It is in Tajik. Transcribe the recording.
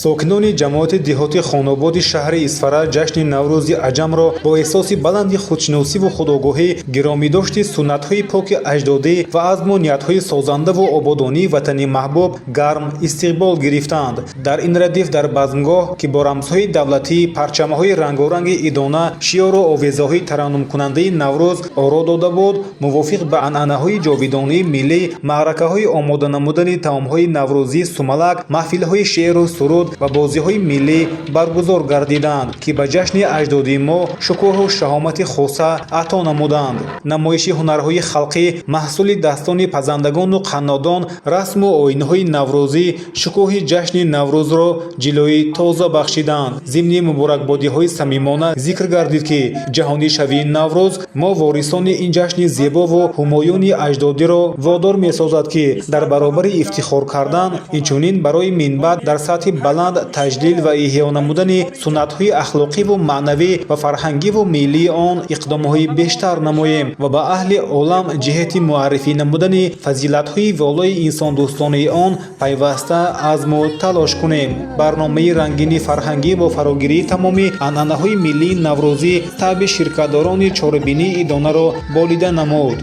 Сокинони ҷамоати деҳоти Хонободи шаҳри Исфара ҷашни Наврӯзи аҷамро бо эҳсоси баланди худшиносиву худогоҳӣ, гиромидошти суннатҳои поки аҷдодӣ ва азму ниятҳои созандаву ободонии ватани маҳбуб гарм истиқбол гирифтанд. Дар ин радиф дар базмгоҳ, ки бо рамзҳои давлатӣ, парчамҳои рангоранги идона, шиёру овезаҳои тараннумкунандаи Наврӯз оро дода буд, мувофиқ ба анъанаҳои ҷовидонии миллӣ маъракаҳои омода намудани таомҳои наврӯзии сумалак, маҳфилҳои шеъру суруд ва бозиҳои миллӣ баргузор гардиданд, ки ба ҷашни аҷдодии мо шукӯҳу шаҳомати хоса ато намуданд. Намоиши ҳунарҳои халқӣ, маҳсули дастони пазандагону қаннодон, расму оинҳои наврӯзӣ шукӯҳи ҷашни Наврӯзро ҷилои тоза бахшиданд. Зимни муборакбодиҳои самимона зикр гардид, ки ҷаҳонишавии Наврӯз мо, ворисони ин ҷашни зебову ҳумоюни аҷдодиро, водор месозад, ки дар баробари ифтихор кардан, инчунин барои минбаъд дар сатҳи баланд таҷлил ва эҳё намудани суннатҳои ахлоқиву маънавӣ ва фарҳангиву миллии он иқдомҳои бештар намоем ва ба аҳли олам ҷиҳати муаррифӣ намудани фазилатҳои волои инсондӯстонаи он пайваста азму талош кунем. Барномаи рангини фарҳангӣ бо фарогирии тамоми анъанаҳои миллии наврӯзӣ таъби ширкатдорони чорабинии идонаро болида намуд.